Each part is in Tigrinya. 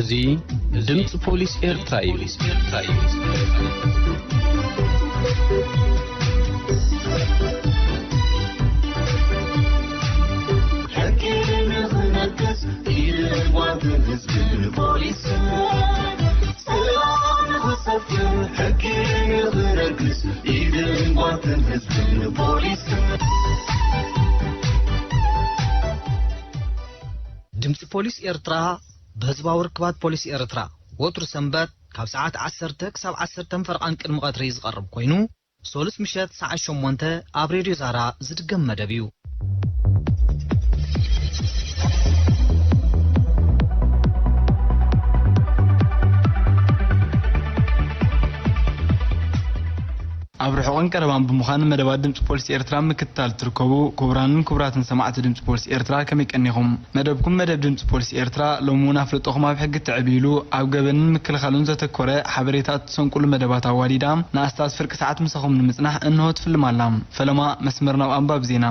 እዚ ድምፂ ፖሊስ ኤርትራ እዩ። ሕጊ ንኽነግስ ኢድን ጓንትን ህዝብን ፖሊስን ሰላም ንኽሰፍን ሕጊ ንኽነግስ ኢድን ጓንትን ህዝብን ፖሊስን። ድምፂ ፖሊስ ኤርትራ ብህዝባዊ ርክባት ፖሊስ ኤርትራ ወትሩ ሰንበት ካብ ሰዓት ዓሰርተ ክሳብ ዓሰርተ ፈረቓን ቅድሚ ቀትሪ ዝቐርብ ኮይኑ፣ ሶሉስ ምሸት ሰዓት ሸሞንተ ኣብ ሬድዮ ዛራ ዝድገም መደብ እዩ። ኣብ ርሑቕን ቀረባን ብምዃን መደባት ድምፂ ፖሊስ ኤርትራ ምክትታል ትርከቡ ክቡራንን ክቡራትን ሰማዕቲ ድምፂ ፖሊስ ኤርትራ፣ ከመይ ቀኒኹም? መደብኩም መደብ ድምፂ ፖሊስ ኤርትራ ሎሚ እውን ኣፍልጦኹም ኣብ ሕጊ ትዕብ ኢሉ ኣብ ገበንን ምክልኻሉን ዘተኮረ ሓበሬታ እትሰንቁሉ መደባት ኣዋዲዳ ንኣስታት ፍርቂ ሰዓት ምሳኹም ንምጽናሕ እንሆ ትፍልም ኣላ። ፈለማ መስመር ናብ ኣንባቢ ዜና።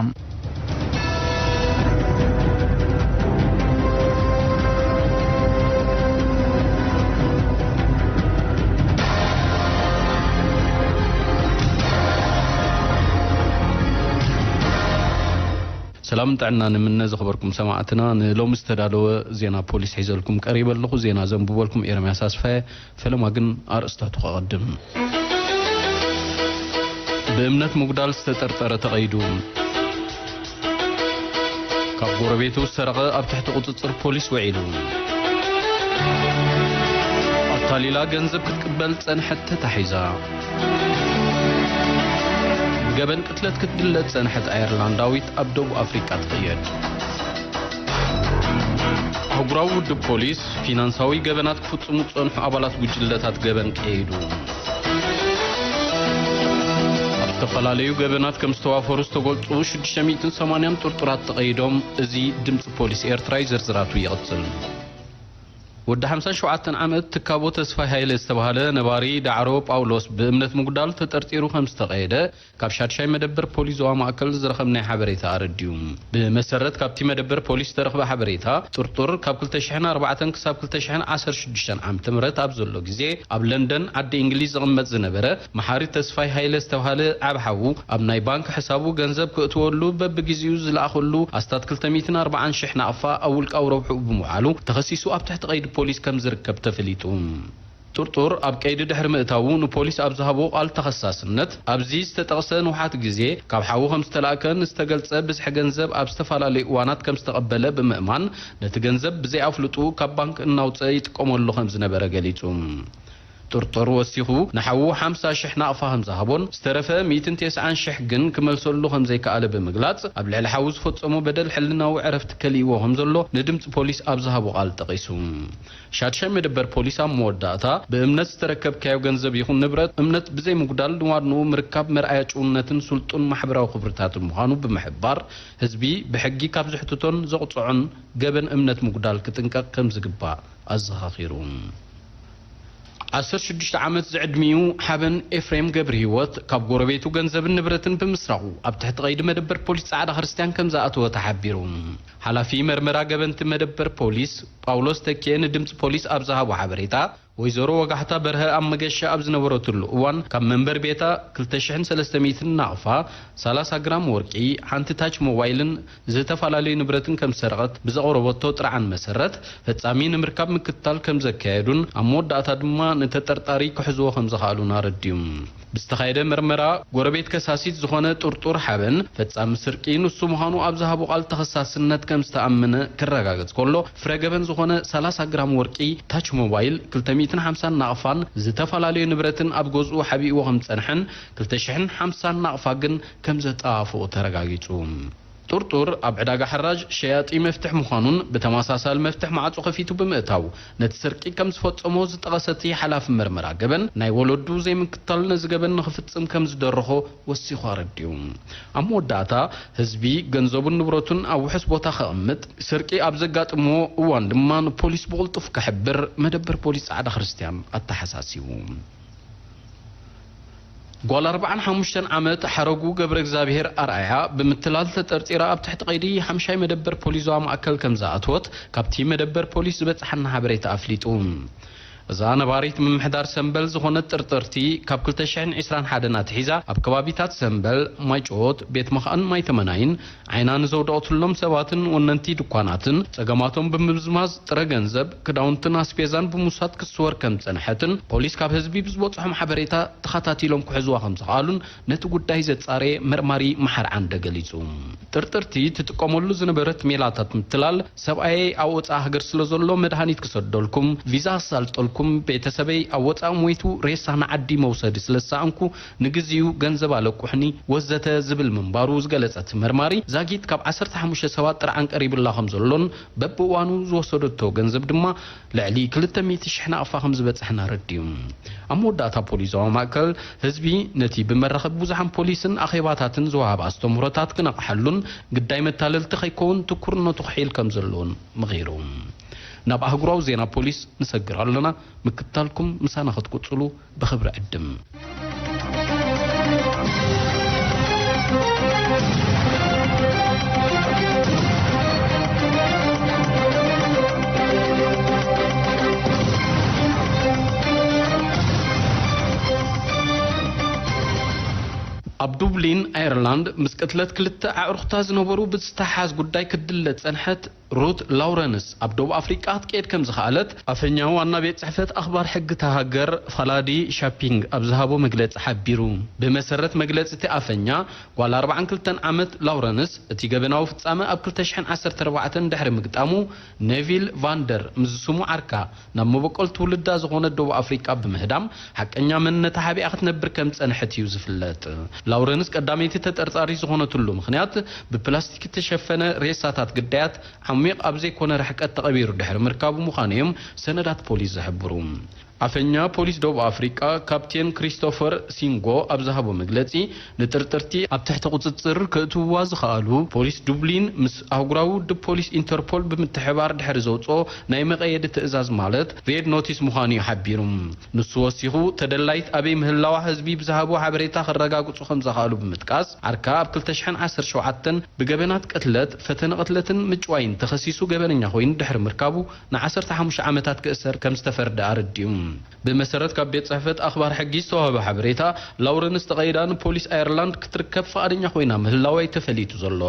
ሰላም ጥዕና ንምነ ዝኸበርኩም ሰማዕትና፣ ንሎሚ ዝተዳለወ ዜና ፖሊስ ሒዘልኩም ቀሪበ ኣለኹ። ዜና ዘንብበልኩም ኤርምያስ ኣስፋየ። ፈለማ ግን ኣርእስታቱ ከቐድም። ብእምነት ምጉዳል ዝተጠርጠረ ተቐይዱ። ካብ ጎረቤቱ ዝሰረቐ ኣብ ትሕቲ ቁጽጽር ፖሊስ ውዒሉ። ኣታሊላ ገንዘብ ክትቅበል ጸንሐት ተታሒዛ። ብገበን ቅትለት ክትድለ ዝጸንሐት ኣየርላንዳዊት ኣብ ደቡብ ኣፍሪቃ ትቕየድ። ኣህጉራዊ ውድብ ፖሊስ ፊናንሳዊ ገበናት ክፍጽሙ ዝጸንሑ ኣባላት ጉጅለታት ገበን ቀይዱ። ኣብ ዝተፈላለዩ ገበናት ከም ዝተዋፈሩ ዝተገልጹ ሽዱሽተ ሚእትን ሰማንያን ጥርጡራት ተቐይዶም። እዚ ድምጺ ፖሊስ ኤርትራ እዩ፣ ዝርዝራቱ ይቕጽል። ወዲ ሓምሳን ሸውዓተን ዓመት ትካቦ ተስፋይ ሃይለ ዝተባህለ ነባሪ ዳዕሮ ጳውሎስ ብእምነት ምጉዳል ተጠርጢሩ ከም ዝተቐየደ ካብ ሻድሻይ መደበር ፖሊስ ዞባ ማእከል ዝረኸብናዮ ሓበሬታ ኣረዲኡ። ብመሰረት ካብቲ መደበር ፖሊስ ዝተረኽበ ሓበሬታ፣ ጥርጡር ካብ ክልተ ሽሕን ኣርባዕተን ክሳብ ክልተ ሽሕን ዓሰርተ ሽዱሽተን ዓመተ ምህረት ኣብ ዘሎ ግዜ ኣብ ለንደን ዓዲ እንግሊዝ ዝቕመጥ ዝነበረ መሓሪ ተስፋይ ሃይለ ዝተባህለ ዓቢ ሓዉ ኣብ ናይ ባንክ ሕሳቡ ገንዘብ ክእትወሉ በብግዜኡ ዝለኣኸሉ ኣስታት ክልተ ሚእትን ኣርባዓን ሽሕ ናቕፋ ኣብ ውልቃዊ ረብሕኡ ብምውዓሉ ተኸሲሱ ኣብ ትሕቲ ቀይዲ ፖሊስ ከም ዝርከብ ተፈሊጡ። ጥርጡር ኣብ ቀይዲ ድሕሪ ምእታዉ ንፖሊስ ኣብ ዝሃቦ ቃል ተኸሳስነት፣ ኣብዚ ዝተጠቕሰ ንውሓት ግዜ ካብ ሓዉ ከም ዝተላእከ ንዝተገልጸ ብዝሒ ገንዘብ ኣብ ዝተፈላለዩ እዋናት ከም ዝተቐበለ ብምእማን፣ ነቲ ገንዘብ ብዘይ ኣፍልጡ ካብ ባንክ እናውጸ ይጥቀመሉ ከም ዝነበረ ገሊጹ። ጥርጡር ወሲኹ ንሓዉ ሓምሳ ሽሕ ናቕፋ ከም ዝሃቦን ዝተረፈ ሚእትን ተስዓን ሽሕ ግን ክመልሰሉ ከም ዘይከኣለ ብምግላጽ፣ ኣብ ልዕሊ ሓዉ ዝፈጸሞ በደል ሕልናዊ ዕረፍቲ ከሊእዎ ከም ዘሎ ንድምጺ ፖሊስ ኣብ ዝሃቦ ቃል ጠቒሱ። ሻድሻይ መደበር ፖሊስ ኣብ መወዳእታ፣ ብእምነት ዝተረከብካዮ ገንዘብ ይኹን ንብረት እምነት ብዘይምጉዳል ንዋንኡ ምርካብ መርኣያ ጭውነትን ስልጡን ማሕበራዊ ክብርታትን ምዃኑ ብምሕባር፣ ህዝቢ ብሕጊ ካብ ዝሕትቶን ዘቕጽዖን ገበን እምነት ምጉዳል ክጥንቀቕ ከም ዝግባእ ኣዘኻኺሩ። ዓሰርተ ሽዱሽተ ዓመት ዝዕድሚኡ ሓበን ኤፍሬም ገብረህይወት ካብ ጎረቤቱ ገንዘብን ንብረትን ብምስራቑ ኣብ ትሕቲ ቀይዲ መደበር ፖሊስ ጻዕዳ ክርስትያን ከም ዝኣተወ ተሓቢሩ። ሓላፊ መርመራ ገበንቲ መደበር ፖሊስ ጳውሎስ ተኪኤ ንድምፂ ፖሊስ ኣብ ዝሃቦ ሓበሬታ፣ ወይዘሮ ወጋሕታ በርሀ ኣብ መገሻ ኣብ ዝነበረትሉ እዋን ካብ መንበሪ ቤታ ክልተ ሽሕን ሰለስተ ሚእትን ናቕፋ፣ ሰላሳ ግራም ወርቂ፣ ሓንቲ ታች ሞባይልን ዝተፈላለዩ ንብረትን ከም ዝሰረቐት ብዘቕረበቶ ጥርዓን መሰረት፣ ፈጻሚ ንምርካብ ምክትታል ከም ዘካየዱን ኣብ መወዳእታ ድማ ንተጠርጣሪ ክሕዝዎ ከም ዝኸኣሉን ኣረዲኡ። ብዝተኻየደ መርመራ፣ ጎረቤት ከሳሲት ዝኾነ ጥርጡር ሓበን፣ ፈጻሚ ስርቂ ንሱ ምዃኑ ኣብ ዝሃቦ ቃል ተኸሳስነት ከም ዝተኣመነ ክረጋገጽ ከሎ፣ ፍረ ገበን ዝኾነ ሰላሳ ግራም ወርቂ፣ ታች ሞባይል፣ ክልተ ሚእትን ሓምሳን ናቕፋን ዝተፈላለዩ ንብረትን ኣብ ገዝኡ ሓቢእዎ ከም ዝጸንሐን ክልተ ሽሕን ሓምሳን ናቕፋ ግን ከም ዘጠፋፍኦ ተረጋጊጹ። ጥርጡር ኣብ ዕዳጋ ሕራጅ ሸያጢ መፍትሕ ምዃኑን ብተመሳሳሊ መፍትሕ ማዕጾ ከፊቱ ብምእታው ነቲ ስርቂ ከም ዝፈጸሞ ዝጠቐሰ እቲ ሓላፊ መርመራ ገበን፣ ናይ ወለዱ ዘይምክታል ነዚ ገበን ንኽፍጽም ከም ዝደረኾ ወሲኹ ኣረዲኡ። ኣብ መወዳእታ፣ ህዝቢ ገንዘቡን ንብረቱን ኣብ ውሑስ ቦታ ከቐምጥ፣ ስርቂ ኣብ ዘጋጥምዎ እዋን ድማ ንፖሊስ ብቕልጡፍ ክሕብር መደበር ፖሊስ ጻዕዳ ክርስትያን ኣተሓሳሲቡ። ጓል ኣርባዓን ሓሙሽተን ዓመት ሓረጉ ገብረ እግዚኣብሔር ኣርኣያ ብምትላል ተጠርጢራ ኣብ ትሕቲ ቀይዲ ሓምሻይ መደበር ፖሊስ ዞባ ማእከል ከም ዝኣተወት ካብቲ መደበር ፖሊስ ዝበጽሓና ሓበሬታ ኣፍሊጡ። እዛ ነባሪት ምምሕዳር ሰምበል ዝኾነት ጥርጥርቲ ካብ ክልተ ሽሕን ዕስራን ሓደን ኣትሒዛ ኣብ ከባቢታት ሰምበል፣ ማይጨዎት፣ ቤት መኻእን ማይ ተመናይን ዓይና ንዘውደቐትሎም ሰባትን ወነንቲ ድኳናትን ጸገማቶም ብምምዝማዝ ጥረ ገንዘብ፣ ክዳውንትን ኣስቤዛን ብምውሳድ ክስወር ከም ዝጸንሐትን ፖሊስ ካብ ህዝቢ ብዝበጽሖም ሓበሬታ ተኸታቲሎም ክሕዝዋ ከም ዝኸኣሉን ነቲ ጉዳይ ዘጻረየ መርማሪ መሓር ዓንደ ገሊጹ። ጥርጥርቲ ትጥቀመሉ ዝነበረት ሜላታት ምትላል፣ ሰብኣየይ ኣብ ወጻኢ ሃገር ስለ ዘሎ መድሃኒት ክሰደልኩም፣ ቪዛ ክሳልጠልኩም፣ ቤተሰበይ ኣብ ወጻኢ ሞይቱ ሬሳ ንዓዲ መውሰዲ ስለ ዝሰኣንኩ ንግዚኡ ገንዘብ ኣለቁሕኒ ወዘተ ዝብል ምንባሩ ዝገለጸት መርማሪ፣ ዛጊት ካብ ዓሰርተ ሓሙሽተ ሰባት ጥርዓን ቀሪቡላ ከም ዘሎን በብእዋኑ ዝወሰደቶ ገንዘብ ድማ ልዕሊ ክልተ ሚእቲ ሽሕ ናቕፋ ከም ዝበጽሕን ኣረዲኡ። ኣብ መወዳእታ ፖሊስ ዞባ ማእከል ህዝቢ ነቲ ብመራኸቢ ብዙሓን ፖሊስን ኣኼባታትን ዝወሃብ ኣስተምህሮታት ክነቕሓሉን ግዳይ መታለልቲ ከይከውን ትኩርነቱ ክሕይል ከም ዘለዎን ምኺሩ። ናብ ኣህጉራዊ ዜና ፖሊስ ንሰግር ኣለና። ምክትታልኩም ምሳና ክትቅጽሉ ብኽብሪ ዕድም። ኣብ ዱብሊን ኣየርላንድ ምስ ቅትለት ክልተ ኣዕሩኽታ ዝነበሩ ብዝተሓዝ ጉዳይ ክትድለ ጸንሐት ሩት ላውረንስ ኣብ ደቡብ ኣፍሪቃ ክትቀየድ ከም ዝኸኣለት ኣፈኛ ዋና ቤት ጽሕፈት ኣኽባር ሕጊ እታ ሃገር ፋላዲ ሻፒንግ ኣብ ዝሃቦ መግለጺ ሓቢሩ። ብመሰረት መግለጺ እቲ ኣፈኛ፣ ጓል ኣርባዓን ክልተን ዓመት ላውረንስ እቲ ገበናዊ ፍጻመ ኣብ ክልተ ሽሕን ዓሰርተ ኣርባዕተን ድሕሪ ምግጣሙ፣ ኔቪል ቫንደር ምስ ስሙ ዓርካ ናብ መበቆል ትውልዳ ዝኾነት ደቡብ ኣፍሪቃ ብምህዳም ሓቀኛ መንነታ ሓቢኣ ክትነብር ከም ዝጸንሐት እዩ ዝፍለጥ። ላውረንስ ቀዳመይቲ ተጠርጣሪት ዝኾነትሉ ምኽንያት ብፕላስቲክ እተሸፈነ ሬሳታት ግዳያት ዓሚቕ ኣብ ዘይኮነ ርሕቀት ተቐቢሩ ድሕሪ ምርካቡ ምዃኑ እዮም ሰነዳት ፖሊስ ዝሕብሩ። ኣፈኛ ፖሊስ ደቡብ ኣፍሪቃ ካፕቴን ክሪስቶፈር ሲንጎ ኣብ ዝሃቦ መግለጺ፣ ንጥርጥርቲ ኣብ ትሕቲ ቁጽጽር ከእትውዋ ዝኸኣሉ ፖሊስ ዱብሊን ምስ ኣህጉራዊ ውድብ ፖሊስ ኢንተርፖል ብምትሕባር ድሕሪ ዘውጽኦ ናይ መቐየዲ ትእዛዝ ማለት ሬድ ኖቲስ ምዃኑ እዩ ሓቢሩ። ንሱ ወሲኹ፣ ተደላይት ኣበይ ምህላዋ ህዝቢ ብዝሃቦ ሓበሬታ ከረጋግጹ ከም ዝኸኣሉ ብምጥቃስ፣ ዓርካ ኣብ ክልተ ሽሕን ዓሰርተ ሸውዓተን ብገበናት ቅትለት፣ ፈተነ ቅትለትን ምጭዋይን ተኸሲሱ ገበነኛ ኮይኑ ድሕሪ ምርካቡ፣ ን ዓሰርተ ሓሙሽተ ዓመታት ክእሰር ከም ዝተፈርደ ኣረዲኡ። ብመሰረት ካብ ቤት ጽሕፈት ኣኽባር ሕጊ ዝተዋህበ ሓበሬታ፣ ላውረንስ ተቐይዳ ንፖሊስ ኣየርላንድ ክትርከብ ፍቓደኛ ኮይና ምህላዋ እዩ ተፈሊጡ ዘሎ።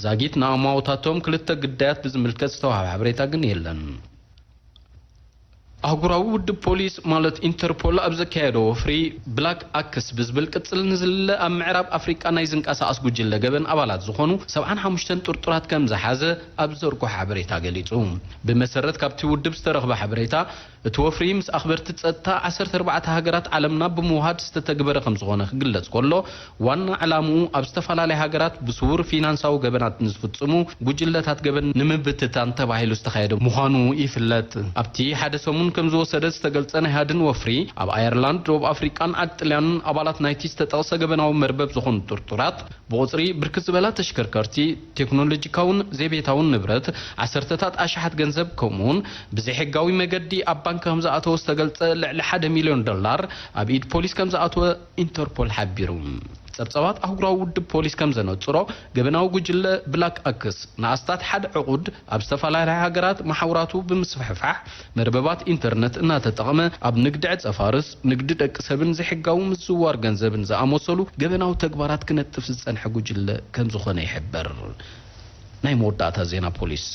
ዛጊት ንኣማውታቶም ክልተ ግዳያት ብዝምልከት ዝተዋህበ ሓበሬታ ግን የለን። ኣህጉራዊ ውድብ ፖሊስ ማለት ኢንተርፖል ኣብ ዘካየዶ ወፍሪ፣ ብላክ ኣክስ ብዝብል ቅጽል ንዝልለ ኣብ ምዕራብ ኣፍሪቃ ናይ ዝንቀሳቐስ ጉጅለ ገበን ኣባላት ዝኾኑ ሰብዓን ሓሙሽተን ጥርጡራት ከም ዝሓዘ ኣብ ዘርጎ ሓበሬታ ገሊጹ። ብመሰረት ካብቲ ውድብ ዝተረኽበ ሓበሬታ፣ እቲ ወፍሪ ምስ ኣኽበርቲ ጸጥታ ዓሰርተ ኣርባዕተ ሃገራት ዓለምና ብምውሃድ ዝተተግበረ ከም ዝኾነ ክግለጽ ከሎ፣ ዋና ዕላምኡ ኣብ ዝተፈላለያ ሃገራት ብስውር ፊናንሳዊ ገበናት ንዝፍጽሙ ጉጅለታት ገበን ንምብትታን ተባሂሉ ዝተኻየደ ምዃኑ ይፍለጥ። ኣብቲ ሓደ ሰሙን ከም ዝወሰደ ዝተገልጸ ናይ ሃድን ወፍሪ፣ ኣብ ኣየርላንድ፣ ደቡብ ኣፍሪቃን ዓዲ ጥልያንን ኣባላት ናይቲ ዝተጠቕሰ ገበናዊ መርበብ ዝኾኑ ጥርጡራት፣ ብቑጽሪ ብርክት ዝበላ ተሽከርከርቲ፣ ቴክኖሎጂካውን ዘይቤታውን ንብረት፣ ዓሰርተታት ኣሽሓት ገንዘብ፣ ከምኡውን ብዘይሕጋዊ መገዲ ኣብ ባንክ ከም ዝኣተወ ዝተገልጸ ልዕሊ ሓደ ሚልዮን ዶላር ኣብ ኢድ ፖሊስ ከም ዝኣተወ ኢንተርፖል ሓቢሩ። ጸብጻባት ኣህጉራዊ ውድብ ፖሊስ ከም ዘነጽሮ፣ ገበናዊ ጉጅለ ብላክ ኣክስ ንኣስታት ሓደ ዕቑድ ኣብ ዝተፈላለያ ሃገራት መሓውራቱ ብምስፍሕፋሕ፣ መርበባት ኢንተርነት እናተጠቕመ ኣብ ንግዲ ዕጸ ፋርስ፣ ንግዲ ደቂ ሰብን ዘይሕጋዊ ምዝውዋር ገንዘብን ዝኣመሰሉ ገበናዊ ተግባራት ክነጥፍ ዝጸንሐ ጉጅለ ከም ዝኾነ ይሕበር። ናይ መወዳእታ ዜና ፖሊስ።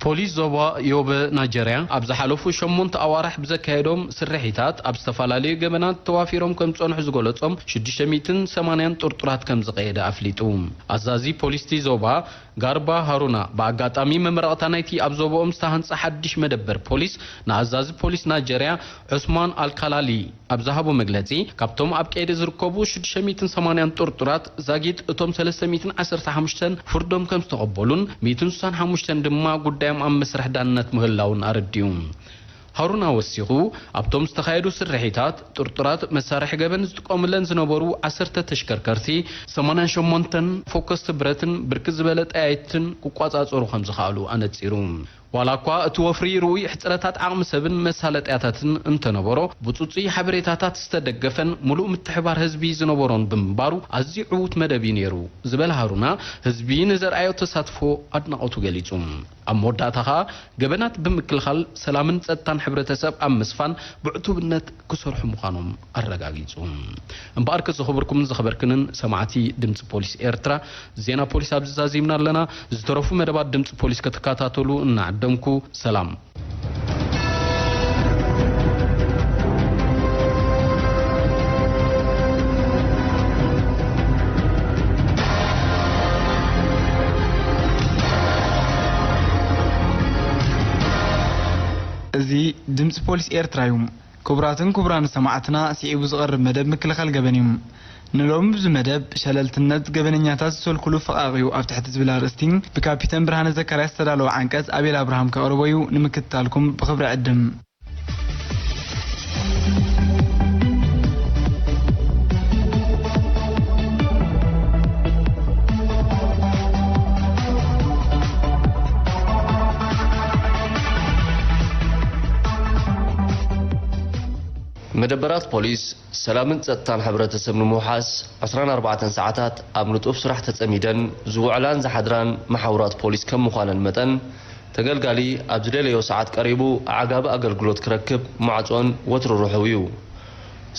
ፖሊስ ዞባ ዮበ ናይጀርያ ኣብ ዝሓለፉ ሸሞንተ ኣዋርሕ ብዘካየዶም ስርሒታት ኣብ ዝተፈላለዩ ገበናት ተዋፊሮም ከም ዝጸንሑ ዝገለጾም ሽዱሽተ ሚእትን ሰማንያን ጥርጡራት ከም ዝቐየደ ኣፍሊጡ። ኣዛዚ ፖሊስ እቲ ዞባ ጋርባ ሃሩና ብኣጋጣሚ መመረቕታ ናይቲ ኣብ ዞባኦም ዝተሃንጸ ሓድሽ መደበር ፖሊስ ንኣዛዚ ፖሊስ ናይጀርያ ዑስማን ኣልካላሊ ኣብ ዝሃቦ መግለጺ፣ ካብቶም ኣብ ቀይዲ ዝርከቡ ሽዱሽተ ሚእትን ሰማንያን ጥርጡራት ዛጊት እቶም ሰለስተ ሚእትን ዓሰርተ ሓሙሽተን ፍርዶም ከም ዝተቐበሉን ሚእትን ስሳን ሓሙሽተን ድማ ጉዳዮም ኣብ መስርሕ ዳንነት ምህላውን ኣረዲኡ። ሃሩና ወሲኹ፣ ኣብቶም ዝተኻየዱ ስርሒታት፣ ጥርጡራት መሳርሒ ገበን ዝጥቀሙለን ዝነበሩ ዓሰርተ ተሽከርከርቲ፣ ሰማንያን ሸሞንተን ፎከስቲ ብረትን ብርክት ዝበለ ጠያይትን ክቋጻጸሩ ከም ዝኸኣሉ ኣነጺሩ። ዋላ እኳ እቲ ወፍሪ ርኡይ ሕጽረታት ዓቕሚ ሰብን መሳለጥያታትን እንተነበሮ፣ ብጽጹይ ሓበሬታታት ዝተደገፈን ምሉእ ምትሕባር ህዝቢ ዝነበሮን ብምንባሩ ኣዝዩ ዕዉት መደብ እዩ ነይሩ ዝበለ ሃሩና፣ ህዝቢ ንዘርኣዮ ተሳትፎ ኣድናቖቱ ገሊጹ። ኣብ መወዳእታ ኸኣ ገበናት ብምክልኻል ሰላምን ጸጥታን ሕብረተሰብ ኣብ ምስፋን ብዕቱብነት ክሰርሑ ምዃኖም ኣረጋጊጹ። እምበኣርከ ዝኽብርኩምን ዝኽበርክንን ሰማዕቲ ድምጺ ፖሊስ ኤርትራ፣ ዜና ፖሊስ ኣብዚ ዛዚምና ኣለና። ዝተረፉ መደባት ድምጺ ፖሊስ ክትከታተሉ እናዓደምኩ፣ ሰላም። እዚ ድምጺ ፖሊስ ኤርትራ እዩ። ክቡራትን ክቡራን ሰማዕትና፣ ስዒቡ ዝቐርብ መደብ ምክልኻል ገበን እዩ። ንሎሚ ብዚ መደብ፣ ሸለልትነት ገበነኛታት ዝሰልኩሉ ፈቓቕ እዩ ኣብ ትሕቲ ዝብል ኣርእስቲ፣ ብካፒተን ብርሃነ ዘካርያስ ዝተዳለወ ዓንቀጽ ኣቤል ኣብርሃም ከቕርቦ እዩ። ንምክትታልኩም ብኽብሪ ዕድም። መደበራት ፖሊስ ሰላምን ጸጥታን ሕብረተሰብ ንምውሓስ ዕስራን ኣርባዕተን ሰዓታት ኣብ ንጡፍ ስራሕ ተጸሚደን ዝውዕላን ዝሓድራን መሓውራት ፖሊስ ከም ምዃነን መጠን፣ ተገልጋሊ ኣብ ዝደለዮ ሰዓት ቀሪቡ ኣዕጋቢ ኣገልግሎት ክረክብ ማዕጾን ወትሩ ርሑው እዩ።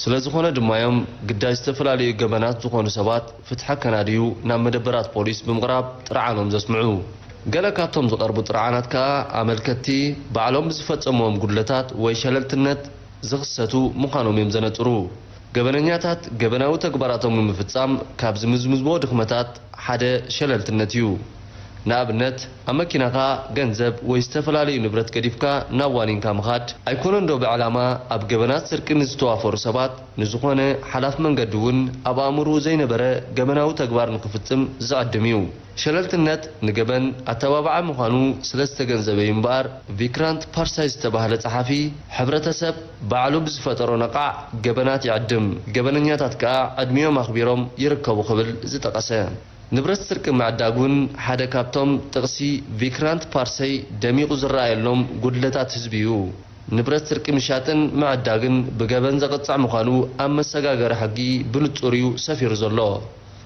ስለ ዝኾነ ድማ'ዮም ግዳይ ዝተፈላለዩ ገበናት ዝኾኑ ሰባት ፍትሒ ከናድዩ ናብ መደበራት ፖሊስ ብምቕራብ ጥርዓኖም ዘስምዑ። ገለ ካብቶም ዝቐርቡ ጥርዓናት ከኣ ኣመልከትቲ ባዕሎም ብዝፈጸምዎም ጉድለታት ወይ ሸለልትነት ዝኽሰቱ ምዃኖም እዮም ዘነጽሩ። ገበነኛታት ገበናዊ ተግባራቶም ንምፍጻም ካብ ዝምዝምዝዎ ድኽመታት ሓደ ሸለልትነት እዩ። ንኣብነት፣ ኣብ መኪናኻ ገንዘብ ወይ ዝተፈላለዩ ንብረት ገዲፍካ ናብ ዋኒንካ ምኻድ፣ ኣይኮነንዶ ብዕላማ ኣብ ገበናት ስርቂ ንዝተዋፈሩ ሰባት ንዝኾነ ሓላፍ መንገዲ እውን ኣብ ኣእምሮኡ ዘይነበረ ገበናዊ ተግባር ንኽፍጽም ዝዕድም እዩ። ሸለልትነት ንገበን ኣተባባዒ ምዃኑ ስለ ዝተገንዘበ እዩ እምበኣር፣ ቪክራንት ፓርሳይ ዝተባህለ ጸሓፊ፣ ሕብረተሰብ ባዕሉ ብዝፈጠሮ ነቓዕ ገበናት ይዕድም፣ ገበነኛታት ከኣ ዕድሚኦም ኣኽቢሮም ይርከቡ ክብል ዝጠቐሰ። ንብረት ስርቂ ምዕዳግ እውን ሓደ ካብቶም ጥቕሲ ቪክራንት ፓርሰይ ደሚቑ ዝረኣየሎም ጉድለታት ህዝቢ እዩ። ንብረት ስርቂ ምሻጥን ምዕዳግን ብገበን ዘቕጽዕ ምዃኑ ኣብ መሰጋገሪ ሕጊ ብንጹር እዩ ሰፊሩ ዘሎ።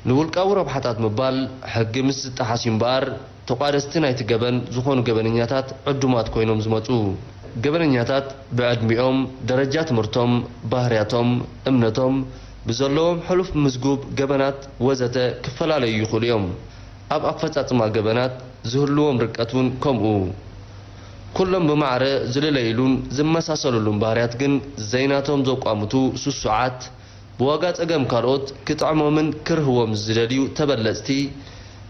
ንውልቃዊ ረብሓታት ምባል ሕጊ ምስ ዝጠሓስ እዩ እምበኣር፣ ተቋደስቲ ናይቲ ገበን ዝኾኑ ገበነኛታት ዕዱማት ኮይኖም ዝመጹ። ገበነኛታት ብዕድሚኦም፣ ደረጃ ትምህርቶም፣ ባህርያቶም፣ እምነቶም፣ ብዘለዎም ሕሉፍ ምዝጉብ ገበናት ወዘተ ክፈላለዩ ይኽእሉ እዮም። ኣብ ኣፈጻጽማ ገበናት ዝህልዎም ርቀት እውን ከምኡ። ኩሎም ብማዕረ ዝልለይሉን ዝመሳሰልሉን ባህርያት ግን ዘይናቶም ዘቋምቱ ስሱዓት፣ ብዋጋ ጸገም ካልኦት ክጥዕሞምን ክርህዎም ዝደልዩ ተበለጽቲ፣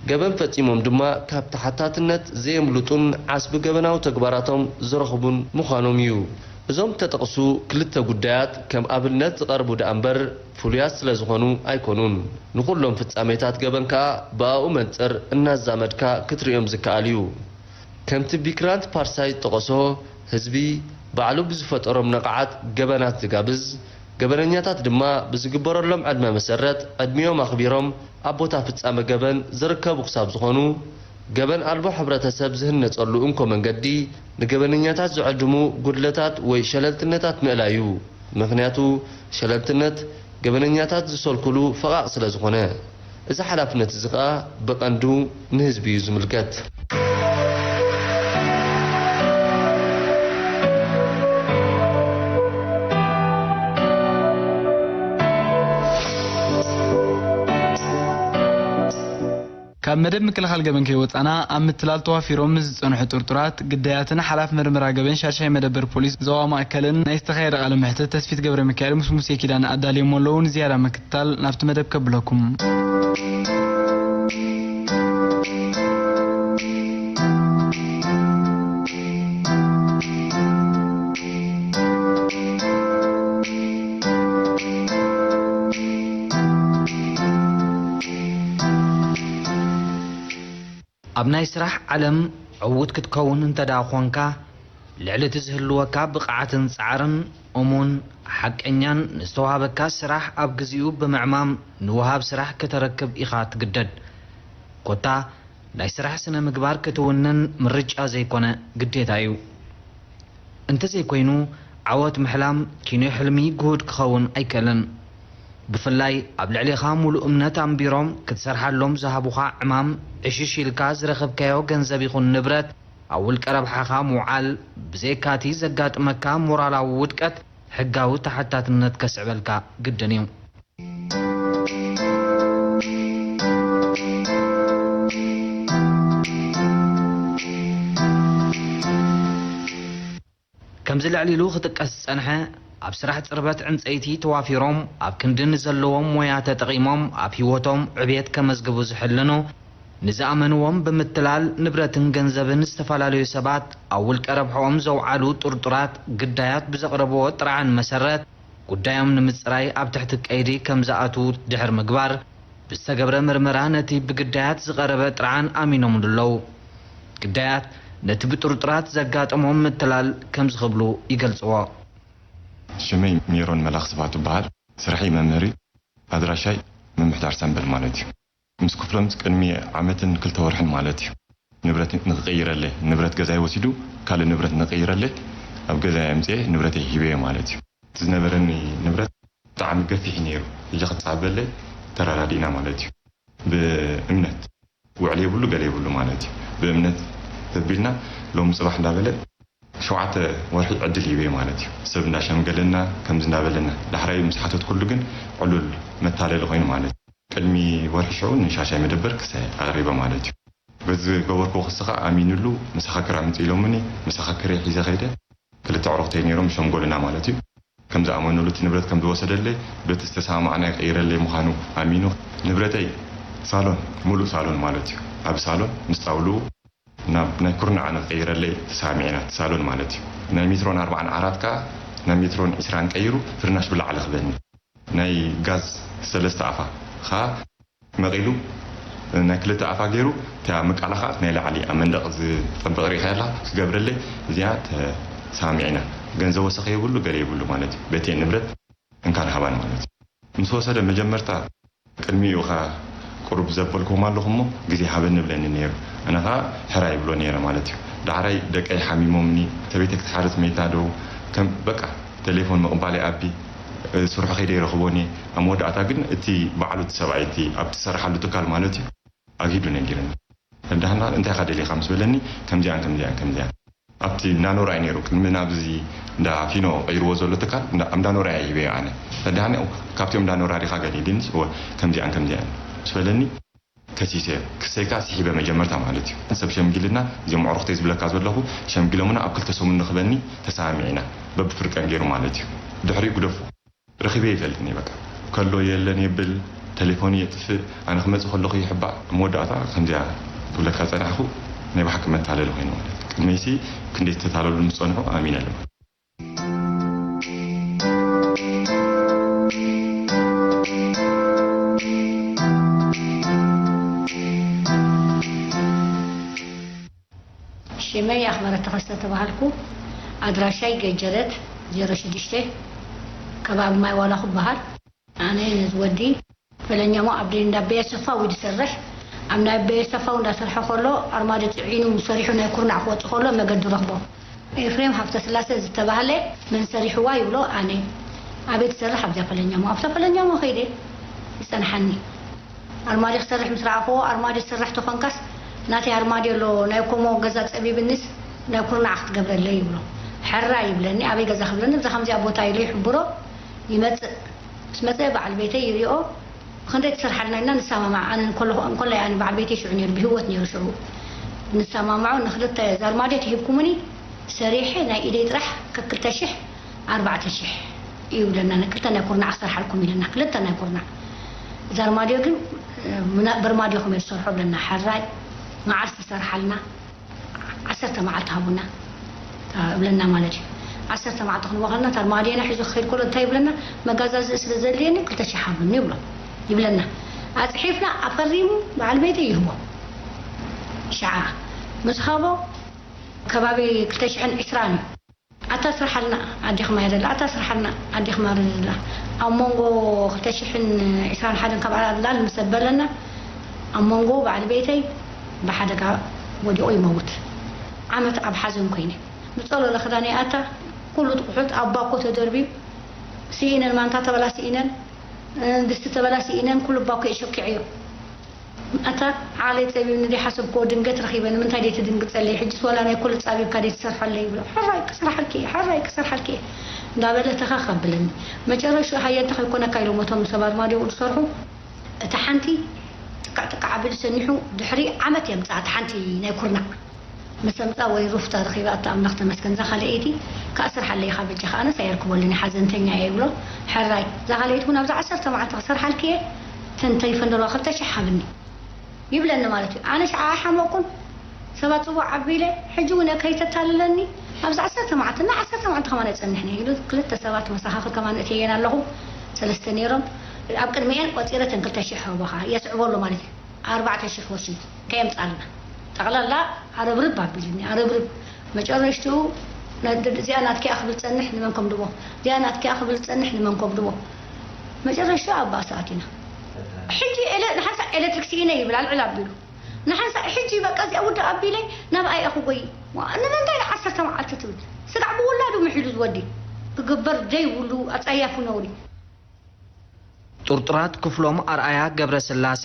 ገበን ፈጺሞም ድማ ካብ ተሓታትነት ዘየምልጡን ዓስቢ ገበናዊ ተግባራቶም ዝረኽቡን ምዃኖም እዩ። እዞም ተጠቕሱ ክልተ ጉዳያት ከም ኣብነት ዝቐርቡ ደኣ እምበር ፍሉያት ስለ ዝኾኑ ኣይኮኑን። ንኹሎም ፍጻሜታት ገበን ከኣ ብኣኡ መንጽር እናዛመድካ ክትርእዮም ዝከኣል እዩ። ከምቲ ቪክራንት ፓርሳይ ዝጠቐሶ፣ ህዝቢ ባዕሉ ብዝፈጠሮም ነቓዓት ገበናት ዝጋብዝ፣ ገበነኛታት ድማ ብዝግበረሎም ዕድመ መሰረት ዕድሚኦም ኣኽቢሮም ኣብ ቦታ ፍጻመ ገበን ዝርከቡ ክሳብ ዝኾኑ፣ ገበን ኣልቦ ሕብረተሰብ ዝህነጸሉ እንኮ መንገዲ ንገበነኛታት ዝዕድሙ ጉድለታት ወይ ሸለልትነታት ምእላይ እዩ። ምኽንያቱ ሸለልትነት ገበነኛታት ዝሰልኩሉ ፈቓቕ ስለ ዝኾነ። እዚ ሓላፍነት እዚ ኸኣ ብቐንዱ ንህዝቢ እዩ ዝምልከት። ካብ መደብ ምክልኻል ገበን ከይወጻና፣ ኣብ ምትላል ተዋፊሮም ምስ ዝጸንሑ ጥርጡራት፣ ግዳያትን ሓላፍ መርመራ ገበን ሻድሻይ መደበር ፖሊስ ዞባ ማእከልን ናይ ዝተኻየደ ቃለ መሕትት ተስፊት ገብረ ሚካኤል ምስ ሙሴ ኪዳነ ኣዳልዮሞ ኣለዉ። ንዝያዳ ምክትታል ናብቲ መደብ ከብለኩም። ኣብ ናይ ስራሕ ዓለም ዕዉት ክትከውን እንተ ደኣ ኾንካ፣ ልዕሊ እቲ ዝህልወካ ብቕዓትን ጻዕርን፣ እሙን፣ ሓቀኛን ንዝተዋህበካ ስራሕ ኣብ ግዜኡ ብምዕማም ንወሃብ ስራሕ ከተረክብ ኢኻ ትግደድ። ኮታ ናይ ስራሕ ስነ ምግባር ክትውንን ምርጫ ዘይኮነ ግዴታ እዩ። እንተዘይኮይኑ ዓወት ምሕላም ኪኖ ሕልሚ ግሁድ ክኸውን ኣይክእልን። ብፍላይ ኣብ ልዕሌኻ ሙሉእ እምነት ኣንቢሮም ክትሰርሓሎም ዝሃቡኻ ዕማም ዕሽሽ ኢልካ ዝረኸብካዮ ገንዘብ ይኹን ንብረት ኣብ ውልቀ ረብሓኻ ምውዓል ብዘየካቲ ዘጋጥመካ ሞራላዊ ውድቀት ሕጋዊ ተሓታትነት ከስዕበልካ ግድን እዩ። ከምዚ ልዕል ኢሉ ክጥቀስ ዝጸንሐ፣ ኣብ ስራሕ ጽርበት ዕንጸይቲ ተዋፊሮም ኣብ ክንዲ ንዘለዎም ሞያ ተጠቒሞም ኣብ ህይወቶም ዕብየት ከመዝግቡ ዝሕልኑ፣ ንዝኣመንዎም ብምትላል ንብረትን ገንዘብን ዝተፈላለዩ ሰባት ኣብ ውልቀ ረብሕኦም ዘውዓሉ ጥርጡራት ግዳያት ብዘቕረብዎ ጥርዓን መሰረት፣ ጉዳዮም ንምጽራይ ኣብ ትሕቲ ቀይዲ ከም ዝኣትዉ ድሕሪ ምግባር፣ ብዝተገብረ ምርመራ ነቲ ብግዳያት ዝቐረበ ጥርዓን ኣሚኖምሉ ኣለዉ። ግዳያት ነቲ ብጥርጡራት ዘጋጠሞም ምትላል ከምዚ ክብሉ ይገልጽዎ። ሽመይ ሜሮን መላክ ስብሃት እበሃል። ስርሐይ መምህር እዩ። ኣድራሻይ ምምሕዳር ሰምበል ማለት እዩ። ምስ ክፍሎም ቅድሚ ዓመትን ክልተ ወርሕን ማለት እዩ። ንብረት ንክቕይረለይ፣ ንብረት ገዛይ ወሲዱ ካልእ ንብረት ንክቕይረለይ ኣብ ገዛይ ኣምፅኤ ንብረተይ ሂበዮ ማለት እዩ። እቲ ዝነበረኒ ንብረት ብጣዕሚ ገፊሕ እዩ ነይሩ። ሕጂ ክትፃበለይ ተረዳዲእና ማለት እዩ። ብእምነት ውዕል የብሉ ገለ የብሉ ማለት እዩ። ብእምነት ተቢልና ሎሚ ፅባሕ እንዳበለ ሸውዓተ ወርሒ ዕድል ሂበዮ ማለት እዩ። ሰብ እንዳሸምገለና ከምዚ እንዳበለና ዳሕራይ ምስ ሓተትኩሉ ግን ዕሉል መታለሊ ኮይኑ ማለት እዩ። ቅድሚ ወርሒ ሽዑ ንሻሻይ መደበር ክሰ ኣቕሪበ ማለት እዩ። በዚ ገበርክዎ ክሲ ኸዓ ኣሚንሉ ምሳኻ ክር ኣምጽእ ኢሎምኒ፣ ምሳኻ ክር ሒዘ ከይደ። ክልተ ኣዕሩኽተይ ነይሮም ሸምጎልና ማለት እዩ። ከም ዝኣመኑሉ እቲ ንብረት ከም ዝወሰደለይ በቲ ዝተሰማማዕናዮ ክቕይረለይ ምዃኑ ኣሚኑ ንብረተይ ሳሎን፣ ሙሉእ ሳሎን ማለት እዩ። ኣብ ሳሎን ምስ ጣውልኡ ናብ ናይ ኩርናዕ ንክቕይረለይ ተሰማሚዕና፣ እቲ ሳሎን ማለት እዩ። ናይ ሜትሮን ኣርባዓን ዓራት ከኣ ናብ ሜትሮን ዕስራን ቀይሩ ፍርናሽ ብላዕሊ ክበኒ። ናይ ጋዝ ሰለስተ ኣፋ ኸኣ መቒሉ ናይ ክልተ ኣፋ ገይሩ፣ እታ ምቃላ ኸኣ ናይ ላዕሊ ኣብ መንደቕ ዝጠበቕ ርኢኻያ ኣለኻ ክገብረለይ፣ እዚኣ ተሰማሚዕና። ገንዘብ ወሰኸ የብሉ፣ ገለ የብሉ ማለት እዩ። በቲ ንብረት እንካን ሃባን ማለት እዩ። ምስ ወሰደ መጀመርታ ቅድሚኡ ኸኣ ቁሩብ ዘበልክዎም ኣለኹ እሞ ግዜ ሃበኒ ይብለኒ ነይሩ። ኣነ ኸኣ ሕራይ ይብሎ ነይረ ማለት እዩ። ዳሕራይ ደቀይ ሓሚሞምኒ፣ ሰበይተይ ክትሓርስ መይታ ዶ፣ ከም በቃ ቴሌፎን ምቕባል ይኣቢ፣ ስርሑ ከይደ ይረኽቦን እየ። ኣብ መወዳእታ ግን እቲ ባዕሉ እቲ ሰብኣይ እቲ ኣብቲ ዝሰርሓሉ ትካል ማለት እዩ ኣግሂዱ ነጊርኒ። ፈዳህና እንታይ ኢኻ ደሊኻ ምስ በለኒ ከምዚኣን ከምዚኣን ከምዚኣን ኣብቲ እንዳኖራ እዩ ነይሩ። ቅድሚ ናብዚ እንዳ ፊኖ ቀይርዎ ዘሎ ትካል እንዳ- ኣብ እንዳኖራ እየ ሂበዮ ኣነ። ፈዳህና ካብቲኦም እንዳኖራ ዲኻ ገለ ኢልኒ እወ ከምዚኣን ከምዚኣን ምስ በለኒ ከሲሰዮ። ክሰይካ ስሒበ መጀመርታ ማለት እዩ። ሰብ ሸምጊልና እዚኦም ኣዕሩኽተይ ዝብለካ ዘለኹ ሸምጊሎምና ኣብ ክልተ ሰሙን ንኽበኒ ተሰማሚዕና በብፍርቀን ገይሩ ማለት እዩ። ድሕሪኡ ግደፎ። ረኺበ ይፈልጥኒ በቃ። ከሎ የለን የብል፣ ተሌፎኑ የጥፍእ፣ ኣነ ክመጽእ ከለኹ ይሕባእ። ኣብ መወዳእታ ከምዚኣ ክብለካ ጸናሕኩ፣ ናይ ብሓቂ መታለሊ ኮይኑ ማለት እዩ። ቅድመይሲ ክንደይ ዝተታለሉ ምስ ጸንሑ ኣሚነ ኣለኹ። ሽመይ ኣኽበረት ተኸስተ ተባሃልኩ። ኣድራሻይ ገጀረት ዜሮ ሽዱሽተ፣ ከባቢ ማይ ዋላኹ በሃል። ኣነ ነዚ ወዲ ፈለኛሞ ኣብ ደይ እንዳ በየሰፋው እዩ ዝሰርሕ። ኣብ ናይ በየሰፋው እንዳሰርሐ ከሎ ኣርማድዮ ጽዒኑ ሰሪሑ ናይ ኩርናዕ ክወጽእ ከሎ መገዲ ረኽቦ። ኤፍሬም ሃብተስላሰ ዝተባህለ መን ሰሪሕዋ ይብሎ። ኣነ ኣበይ ትሰርሕ? ኣብዛ ፈለኛሞ። ኣብታ ፈለኛሞ ከይደ ይጸንሓኒ። ኣርማድዮ ክሰርሕ ምስ ረኣኽዎ፣ ኣርማድዮ ትሰርሕ ተኾንካስ ናተይ ኣርማድዮ ኣሎ፣ ናይ ኮሞ ገዛ ጸቢብኒስ ናይ ኩርናዕ ክትገብረለይ ይብሎ። ሕራይ ይብለኒ፣ ኣበይ ገዛ ክብለኒ፣ እዛ ከምዚኣ ቦታ ኢሉ ይሕብሮ፣ ይመጽእ። ምስ መጸ በዓል ቤተይ ይሪኦ፣ ብኽንደይ ትሰርሓልና ኢልና ንሰማማዕ። ኣነ እንከለኹ፣ እንከላይ ኣነ በዓል ቤተይ ሽዑ ነይሩ፣ ብህይወት ነይሩ ሽዑ። ንሰማማዑ ንክልተ እዛ ኣርማድዮ ተሂብኩምኒ፣ ሰሪሐ ናይ ኢደይ ጥራሕ ከክልተ ሽሕ ኣርባዕተ ሽሕ እዩ ብለና። ክልተ ናይ ኩርናዕ ክሰርሓልኩም ኢለና፣ ክልተ ናይ ኩርናዕ። እዛ ኣርማድዮ ግን፣ እ፣ ምና-፣ በርማድዮኹም እየ ዝሰርሖ ብለና። ሕራይ መዓልቲ ዝሰርሓልና ዓሰርተ መዓልቲ ሃቡና፣ እ፣ እብለና ማለት እዩ። ዓሰርተ መዓልቲ ክንበኸልና፣ እታ ኣርማድዮና ሒዞ ክኸይድ ከሎ እንታይ ይብለና? መጋዛዝኢ ስለ ዘድልየኒ ክልተ ሽሕ ሃቡኒ ይብሎ፣ ይብለና። ኣጽሒፍና ኣፈሪሙ በዓል ቤተይ ይህቦ። ሸዓ ምስ ሃቦ ከባቢ ክልተ ሽሕን ዕስራን እዩ። ኣታ ስርሓልና ኣዴኽማ እያ ዘላ፣ ኣታ ስርሓልና ኣዴኽማ እያ ዘላ። ኣብ መንጎ ክልተ ሽሕን ዕስራን ሓደን ካብ ኣላል ምስ ኣበለና፣ ኣብ መንጎ በዓል ቤተይ ብሓደጋ ወዲቑ ይመውት። ዓመት ኣብ ሓዘን ኮይነ። ዝጸለሎ ክዳን ይኣታ፣ ኩሉ ጥቑሑት ኣብ ባኮ ተደርብዩ፣ ስኢነን ማንካ ተበላ ስኢነን፣ ድስቲ ተበላ ስኢነን፣ ኩሉ ባኮ የሸኪዐዮ። ኣታ ዓለይ ጸቢብኒ ደይሓሰብክዎ ድንገት ረኺበ፣ ንምንታይ ደይትድንግጸለይ? ሕጅስ ዋላ ናይ ኩሉ ጻቢብካ ደይትሰርሐለይ? ይብሎ። ሕራይ ክሰርሓልኪ እየ፣ ሕራይ ክሰርሓልኪ እየ እንዳበለ ተኸኽ ኣብለኒ። መጨረሽኡ ሃየ እንተ ከይኮነካ ኢሎም እቶም ሰባት ማዲቑ ዝሰርሑ፣ እታ ሓንቲ ጥቃዕ ጥቃዕ ኣቢሉ ሰኒሑ ድሕሪ ዓመት የምጽኣ እታ ሓንቲ ናይ ኩርናዕ። ምስ ኣምጽኣ ወይ ሩፍታ ረኺባ፣ ኣታ ኣምላኽ ተመስገን፣ እዛ ካልኣይቲ ከኣ ስርሓለይ ኢኻ በጃኻ፣ ኣነስ ኣየርክበሉን እየ፣ ሓዘንተኛ እየ ይብሎ። ሕራይ፣ እዛ ካልኣይቲ እውን ኣብዛ ዓሰርተ መዓልቲ ክሰርሓልኪ እየ፣ ተን ተሪፈን ዘለዋ ክልተ ሽሕ ሃብኒ ይብለኒ ማለት እዩ። ኣነ ሽዓ ኣይሓመቕኩን፣ ሰባት ጽዋዕ ኣቢለ፣ ሕጂ እውን ከይተታልለኒ፣ ኣብዚ ዓሰርተ መዓልቲ፣ እና ዓሰርተ መዓልቲ ከማን ኣይጸንሕን እየ ኢሉ፣ ክልተ ሰባት መሳኻኽር ከማን እትየን ኣለኹ፣ ሰለስተ ነይሮም። ኣብ ቅድሚኤን ቆጺረ፣ እተን ክልተ ሽሕ ሃቦኻ፣ የስዕበሉ ማለት እዩ። ኣርባዕተ ሽሕ ወሲዱ፣ ከየምጻልና። ጠቕላላ ኣረብርብ ኣቢሉኒ፣ ኣረብርብ። መጨረሽትኡ፣ ነ-፣ እዚኣ ናትኪ እያ ክብል ጸንሕ፣ ንመን ከምድቦ? እዚኣ ናትኪ እያ ክብል ጸንሕ፣ ንመን ከምድቦ? መጨረሽትኡ ኣብ ባእሲ ኣቲና። ሕጂ ኤለ-፣ ንሓንሳእ ኤሌክትሪክ ስኢነ ይብል፣ ኣልዕል ኣቢሉ። ንሓንሳእ ሕጂ በቃ እዚኣ ውድእ ኣቢለ ናብኣ እየ ክጎይ። ዋ፣ ንምንታይ ዓሰርተ መዓልቲ ትብል? ስጋዕ ብውላዱ ምሒሉ ዝወዲ። ክግበር ደይብሉ ኣጸያፊ ነውሪ። ጥርጡራት ክፍሎም ኣርኣያ ገብረስላሴ፣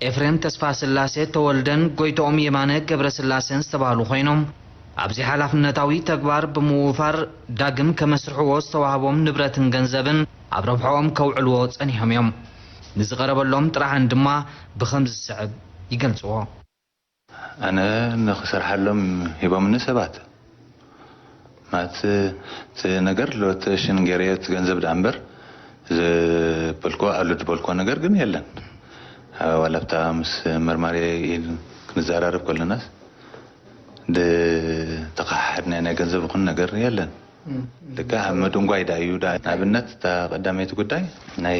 ኤፍሬም ተስፋስላሴ ተወልደን ጎይትኦም የማነ ገብረስላሴን ዝተባህሉ ኮይኖም፣ ኣብዚ ሓላፍነታዊ ተግባር ብምውፋር ዳግም ከመስርሕዎ ዝተዋህቦም ንብረትን ገንዘብን ኣብ ረብሕኦም ከውዕልዎ ጸኒሖም እዮም። ንዝቐረበሎም ጥርዓን ድማ ብኸምዚ ዝስዕብ ይገልጽዎ። ኣነ ንኽሰርሓሎም ሂቦምኒ ሰባት፣ ማለት እቲ ነገር ሎተሽን ገይረዮ እቲ ገንዘብ ደኣ እምበር ዝበልኮ ኣሉ ዝበልኮ ነገር ግን የለን። ዋላ ኣብታ ምስ መርማሪ ክንዘራረብ ከለናስ ዝተኸሓድናዮ ናይ ገንዘብ ይኹን ነገር የለን። ደካ ኣብ መደንጓይ ደኣ እዩ ደኣ። ንኣብነት እታ ቀዳመይቲ ጉዳይ ናይ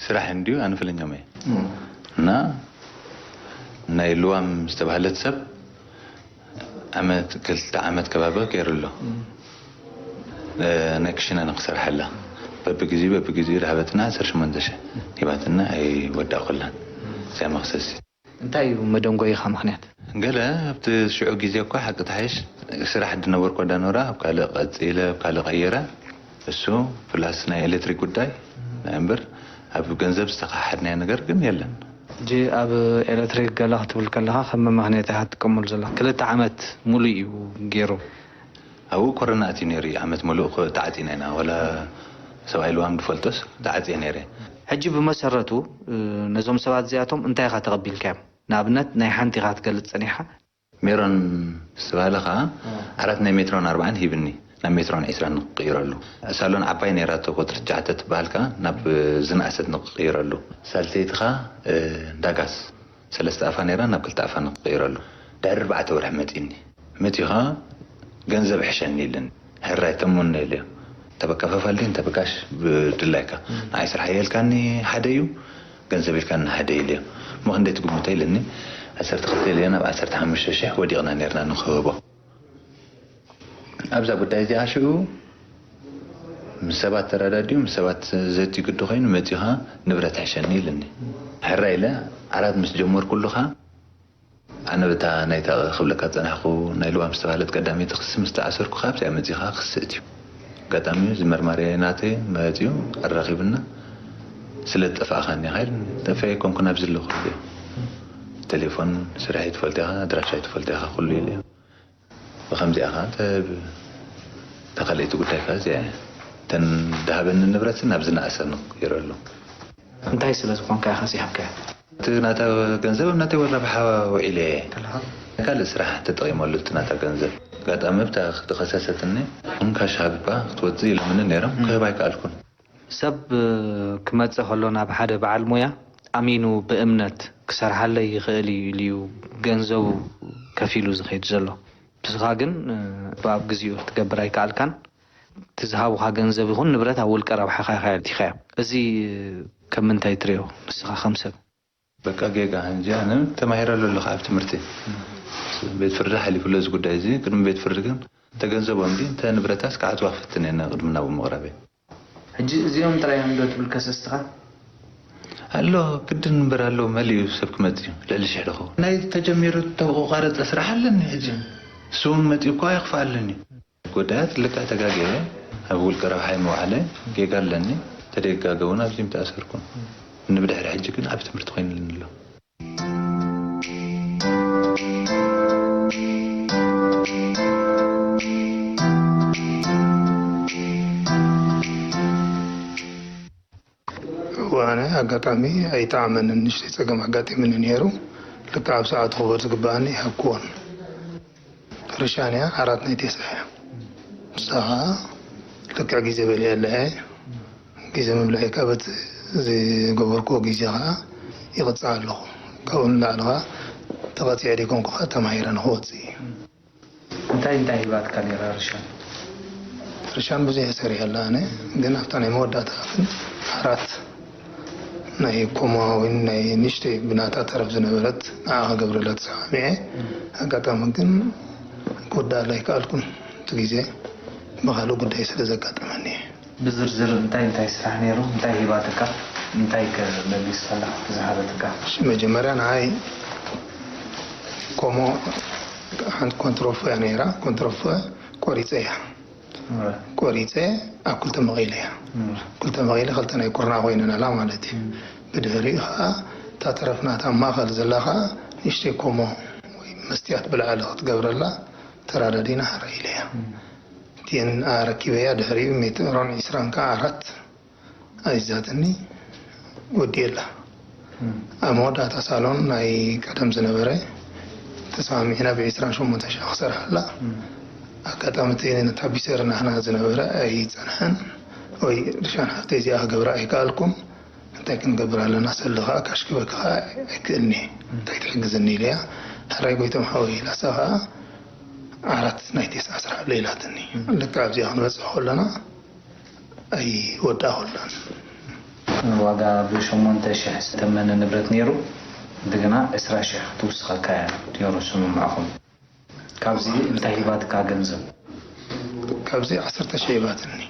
ስራሕ እንድዩ ኣንፍለኛም እየ። እና ናይ ልዋም ዝተባህለት ሰብ ዓመት፣ ክልተ ዓመት ከባቢ ገይሩ ኣሎ። እ፣ ናይ ክሽነ ንክሰርሐላ በብግዜኡ፣ በብግዜኡ ዝሃበትና ዓሰርተ ሸሞንተ ሽሕ ሂባትና ኣይወዳእኩላን። እዚኣ መኽሰሲ። እንታይ እዩ መደንጎይኻ ምኽንያት? ገለ ኣብቲ ሽዑ ግዜ እኳ ሓቂ ተሓይሽ ስራሕ ዝነበርኩ ዳኖራ ኣብ ካልእ ቀጺለ፣ ኣብ ካልእ ቀይረ። እሱ ፕላስ ናይ ኤሌክትሪክ ጉዳይ ናይ እምበር ኣብ ገንዘብ ዝተኸሓድናዮ ነገር ግን የለን። ሕጂ ኣብ ኤሌክትሪክ ገለ ክትብል ከለኻ ከም መመኽንያት ኢኻ ትጥቀመሉ ዘለኻ። ክልተ ዓመት ሙሉእ እዩ ገይሩ። ኣብኡ ኮረና ኣትዩ ነይሩ እዩ። ዓመት ሙሉእ ኮ-፣ ተዓጺና ኢና። ወላ ሰብኣይ ልዋም ዝፈልጦስ ተዓጽየ ነይረ። ሕጂ ብመሰረቱ፣ እ፣ ነዞም ሰባት እዚኣቶም እንታይ ኢኻ ተቐቢልካዮም? ንኣብነት ናይ ሓንቲ ኢኻ ትገልጽ ጸኒሕካ። ሜሮን ዝተባህለ ኸኣ እ። ዓራት ናይ ሜትሮን ኣርባዓን ሂብኒ፣ ናብ ሜትሮን ዕስራን ንክቕይረሉ። ሳሎን ዓባይ ነይራቶ፣ ቁጽሪ ትሽዓተ ትበሃል ከኣ ናብ ዝነኣሰት ንክቕይረሉ። ሳልሰይቲ ኸኣ፣ እ፣ እንዳ ጋስ ሰለስተ ኣፋ ነይራ፣ ናብ ክልተ ኣፋ ንክቕይረሉ። ድሕሪ ኣርባዕተ ወርሒ መጺኒ። መጺኡ ኸኣ ገንዘብ ሕሸኒ ኢልኒ። ሕራይ ተመኖ ኢለዮ። እንተ ብኣከፋፋሊ ድዩ እንተ ብካሽ ብድላይካ። ንዓይ ስራሕ ኢልካኒ ሓደ እዩ፣ ገንዘብ ኢልካኒ ሓደ ኢለዮ። እሞ ክንደይ ትግምቶ ኢልኒ። ዓሰርተ ክልተ ኢለዮ፣ ናብ ዓሰርተ ሓሙሽተ ሽሕ ወዲቕና ነይርና ንክህቦ። ኣብዛ ጉዳይ እዚኣ ሽዑ ምስ ሰባት ተረዳዲኡ፣ ምስ ሰባት ዘትዩ ግዲ ኮይኑ መጺኡ ኸኣ ንብረት ሕሸኒ ኢልኒ። ሕራይ ኢለ ዓራት ምስ ጀመርኩሉ ኸኣ ኣነ በታ ናይታ ክብለካ ዝጸናሕኩ ናይ ልዋም ዝተባህለት ቀዳመይቲ ክሲ ምስ ተኣሰርኩ፣ ካብዚኣ መጺኻ ክሲ እትዩ። ኣጋጣሚ እዚ መርማሪ ናተይ መጺኡ ኣራኺብና፣ "ስለ ዝጠፋእካኒ ኢኻ?" ኢሉ፣ "ጠፊኤ ኣይኮንኩን፣ ኣብዚ ኣለኹ" ኢለዮ። ቴሌፎን ስርሐይ ትፈልጦ ኢኻ፣ ኣድራሻይ ትፈልጦ ኢኻ፣ ኩሉ ኢለዮ። ብኸምዚኣ ኸኣ እተ-፣ እታ ካልኣይቲ ጉዳይ ከኣ እዚኣ እያ። እተን ዝሃበኒ ንብረት ናብ ዝነኣሰ ንቕይረሉ። እንታይ ስለ ዝኾንካ ኢኻ እዚ ሃብካዮ? እቲ ናታ ገንዘብ ኣብ ናተይ ወላ ረብሓ ውዒለ እየ። ከለኻ? ካልእ ስራሕ ተጠቒመሉ እቲ ናታ ገንዘብ። ኣጋጣሚ ኣብታ ክኸሰሰትኒ፣ "እንካሽ ሃብባ ክትወጽእ" ኢሎምኒ ነይሮም፣ እም። ክህብ ኣይከኣልኩን። ሰብ ክመጽእ ከሎ ናብ ሓደ በዓል ሞያ ኣሚኑ ብእምነት ክሰርሓለይ ይኽእል እዩ ኢሉ እዩ ገንዘቡ ከፊሉ ዝኸይድ ዘሎ። ንስኻ ግን፣ እ፣ ብኣብ ግዜኡ ክትገብር ኣይከኣልካን። እቲ ዝሃቡኻ ገንዘብ ይኹን ንብረት ኣብ ውልቀ ረብሓኻ ኢኻ ኣእቲኻዮ። እዚ ከም ምንታይ ትርእዮ ንስኻ ከም ሰብ? በቃ ጌጋ። ሕጂ ኣነ ተማሂረሉ ኣለኹ ኣብ ትምህርቲ። ቤት ፍርዲ ሓሊፉ ኣሎ እዚ ጉዳይ እዚ። ቅድሚ ቤት ፍርዲ ግን እንተ ገንዘቦም ድዩ እንተ ንብረታስ ክዓጽዋ ክፍትን እየ ቅድሚ ናብኡ ምቕራበይ። ሕጂ እዚኦም ጥራይ እዮም ዶ ትብል ከሰስትኻ? ኣሎ፣ ግድን እምበር ኣሎ፣ መሊኡ ሰብ ክመጽእ እዩ። ልዕሊ ሽሕ ዶ ኸውን? ናይ ተጀሚሩ ተቋረጸ ስራሕ ኣለኒ ሕጂ። እሱ እውን መጺኡ እኳ ኣይኽፍኣልን እዩ። ጉዳያት ልክዕ ተጋግየ፣ ኣብ ውልቀ ረብሓይ ምውዓለ ጌጋ ኣለኒ። ተደጋገ እውን ኣብዚ ምተኣሰርኩ። ንብድሕሪ ሕጂ ግን ኣብ ትምህርቲ ኮይኑልኒ ኣሎ። እዋነ ኣጋጣሚ ኣይጠዓመንን፣ ንእሽተይ ጸገም ኣጋጢምኒ ነይሩ። ልክዕ ኣብ ሰዓቱ ክህቦ ዝግበኣኒ ኣይሃብክዎን። ርሻንያ ዓራት ናይ ቴስዓ እያ። ንሳ ኸኣ ልክዕ ግዜ በሊዐ ኣለዐ። ግዜ ምብላዐይ ከኣ በቲ ዝገበርክዎ ግዜ ኸኣ ይቕጻዕ ኣለኹ። ካብኡ ንላዕሊ ኸኣ ተቐጺዐ ደይኮንኩ ኸኣ ተማሂረ ንኽወጽእ እየ። እንታይ እንታይ ሂባትካ ነይራ ርሻን? ርሻን ብዙሕ እየ ሰሪሐላ ኣነ፣ ግን ኣብታ ናይ መወዳእታ ግን ዓራት ናይ ኮማ ወይ ናይ ንእሽተይ ብናታ ተረፍ ዝነበረት ንዓ ክገብረላ ተሰማሚዐ። ኣጋጣሚ ግን ክውድኣላ ኣይከኣልኩን፣ እቲ ግዜ ብኻልእ ጉዳይ ስለ ዘጋጠመኒ። ብዝርዝር እንታይ እንታይ ስራሕ ነይሩ? እንታይ ሂባትካ? እንታይ ከ መሊስካላ ዝሃበትካ? እሺ፣ መጀመርያ ንዓይ ኮሞ ሓንቲ ኮንትሮፎ እያ ነይራ። ኮንትሮፎ ቆሪፀ እያ። ቆሪፀ ኣብ ክልተ መቒለ እያ። ክልተ መቒለ ክልተ ናይ ኩርናዕ ኮይነናላ ማለት እዩ። ብድሕሪኡ ከዓ እታ ተረፍ ናታ ኣብ ማእኸል ዘላ ከዓ ንእሽተይ ኮሞ ወይ መስትያት ብላዕሊ ክትገብረላ ተራዳዲና ሕራይ ኢለ እያ። እቲአን ኣረኪበያ ድሕሪኡ ሜትሮን ዒስራን ከዓ ዓራት ኣዚዛትኒ ወዲኤላ። ኣብ መወዳእታ ሳሎን ናይ ቀደም ዝነበረ ተሰማሚዕና ብዒስራን ሸሞንተን ሽሕ ክሰርሓላ። ኣጋጣሚ እቲ ነታ ቢሰር ናህና ዝነበረ ኣይጸንሐን ወይ ርሻን ሃብተይ እዚኣ ክገብራ ኣይከኣልኩን። እንታይ ክንገብር ኣለና? ሰሊ ከኣ ካሽ ክበኪ ከኣ ኣይክእልኒ። እንታይ ትሕግዝኒ ኢለያ። ሕራይ ጎይቶም ሓወይ ኢላሳ ከኣ ዓራት ናይ ቴስዓ ስራሕ ኣሎ ኢላትኒ። ልክዕ ኣብዚኣ ክንበጽሕ ከለና ኣይወዳእኹላን። ዋጋ ብሸሞንተ ሽሕ ዝተመነ ንብረት ነይሩ፣ ግና ዕስራ ሽሕ ክትውስኸካ እያ ነይሩ ስምምዕኹም። ካብዚ እንታይ ሂባትካ ገንዘብ? ካብዚ ዓሰርተ ሽሕ ሂባትኒ።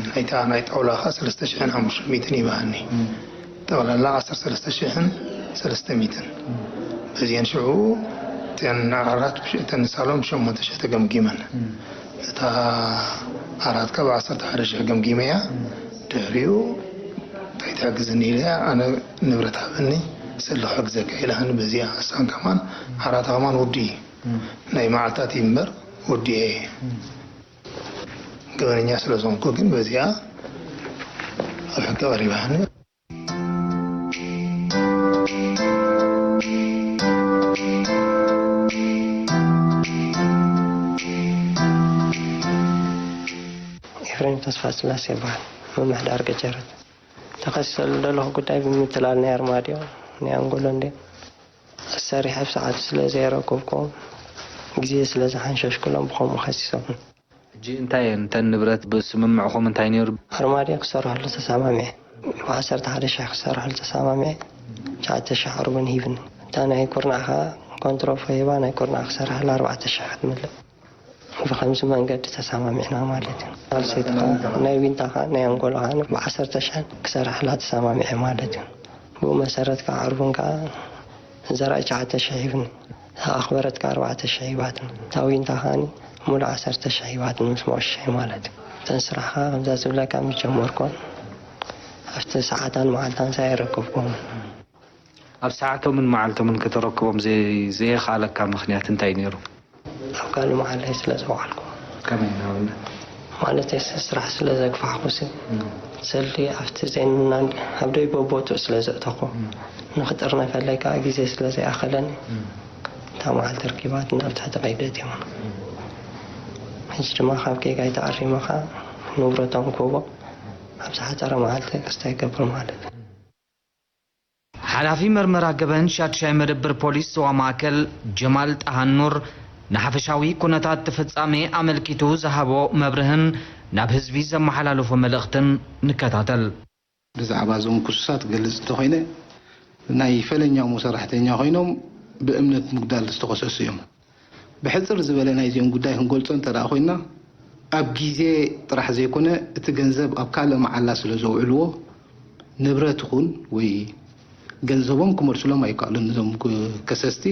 ናይታ ናይ ጣውላ ኸዓ ሰለስተ ሽሕን ሓሙሽተ ሚእትን ሂባኒ። ጠቕላላ ዓሰርተ ሰለስተ ሽሕን ሰለስተ ሚእትን። በዚአን ሽዑ እተን ዓራት ብሽ-፣ እተን ሳሎን ብሸሞንተ ሽሕ ተገምጊመን። እታ ዓራት ካብ ዓሰርተ ሓደ ሽሕ ገምጊመያ። ድሕሪኡ እንታይ ትሕግዝኒ ኢለያ፣ ኣነ ንብረት ሃበኒ፣ ሰሊ ክሕግዘካ ኢላኒ። በዚኣ እሳን ከማን ዓራታ ከማን ውዱእ እዩ። ናይ መዓልታት እዩ እምበር ውዱእ እየ። ገበነኛ ስለ ዝኾንኩ ግን በዚኣ ኣብ ሕጊ ቀሪባኒ። ኤፍሬም ተስፋስላሴ ይበሃል። ምምሕዳር ገጀረት። ተኸሲሰሉ ዘለኹ ጉዳይ ብምትላል ናይ ኣርማድዮ፣ ናይ ኣንጎሎ እንድየ። ኣሰሪሐ ኣብ ሰዓቱ ስለ ዘየረከብኩዎም፣ ግዜ ስለ ዝሓንሸሽኩሎም ብኸምኡ ከሲሶምኒ። ሕጂ እንታይ እየን እተን ንብረት? ብስምምዕኹም እንታይ ነይሩ? ኣርማድዮ ክሰርሐሉ ተሰማሚዐ። ብዓሰርተ ሓደ ሽሕ ክሰርሐሉ ተሰማሚዐ። ትሽዓተ ሽሕ ዕርቡን ሂብኒ። እታ ናይ ኩርናዕ ኸኣ ኮንትሮፎ ሂባ ናይ ኩርናዕ ክሰርሐላ ኣርባዕተ ሽሕ ክትምልእ። ብኸምዚ መንገዲ ተሰማሚዕና ማለት እዩ። ጓል ሰይቲ ኸኣ ናይ ዊንታ ኸኣ ናይ ኣንጎሎ ኸኣ ብዓሰርተ ሽሕ ክሰርሐላ ተሰማሚዐ ማለት እዩ። ብኡ መሰረት ከዓ ዕርቡን ከዓ ዘርኣይ ትሽዓተ ሽሕ ሂብኒ፣ ኣኽበረት ከዓ ኣርባዕተ ሽሕ ሂባትኒ። እታ ዊንታ ከዓኒ ሙሉእ ዓሰርተ ሽሕ ሂባትኒ ምስ መወሸሒ ማለት እዩ። እተን ስራሕ ከዓ ከምዛ ዝብለካ ምስ ጀመርኩን ኣብቲ ሰዓታን መዓልታን ኣይረከብኩዎምን። ኣብ ሰዓቶምን መዓልቶምን ከተረክቦም ዘይ- ዘየኽኣለካ ምኽንያት እንታይ ነይሩ? ኣብ ካልእ መዓልታይ ስለ ዝወዓልኩ። ከመይ ንኣብነት? ማለተይ ስራሕ ስለ ዘግፋሕኩሲ ሰልዲ ኣብቲ ዜንና ኣብ ደይ በቦትኡ ስለ ዘእተኹ ንኽጥርነፈለይ ከዓ ግዜ ስለ ዘይኣኸለኒ እታ መዓልቲ ርኪባትና ኣብ ትሕቲ ቀይዲ እትዮም። ሕጂ ድማ ካብ ጌጋይ ተኣሪመ ከዓ ንብረቶም ክህቦ ኣብ ዝሓፀረ መዓልቲ ክስታይ ይገብር ማለት እዩ። ሓላፊ መርመራ ገበን ሻድሻይ መደብር ፖሊስ ዞባ ማእከል ጀማል ጣሃኑር ንሓፈሻዊ ኩነታት እቲ ፍጻሜ ኣመልኪቱ ዝሃቦ መብርህን ናብ ህዝቢ ዘመሓላለፎ መልእኽትን ንከታተል። ብዛዕባ እዞም ክሱሳት ክገልጽ እንተኾይነ፣ ናይ ፈለኛሙ ሰራሕተኛ ኮይኖም ብእምነት ምጉዳል ዝተኸሰሱ እዮም። ብሕጽር ዝበለ ናይዚኦም ጉዳይ ክንገልጾ እንተ ደኣ ኮይንና፣ ኣብ ግዜ ጥራሕ ዘይኮነ፣ እቲ ገንዘብ ኣብ ካልእ መዓላ ስለ ዘውዕልዎ፣ ንብረት ይኹን ወይ ገንዘቦም ክመልሱሎም ኣይከኣሉን እዞም ከሰስቲ።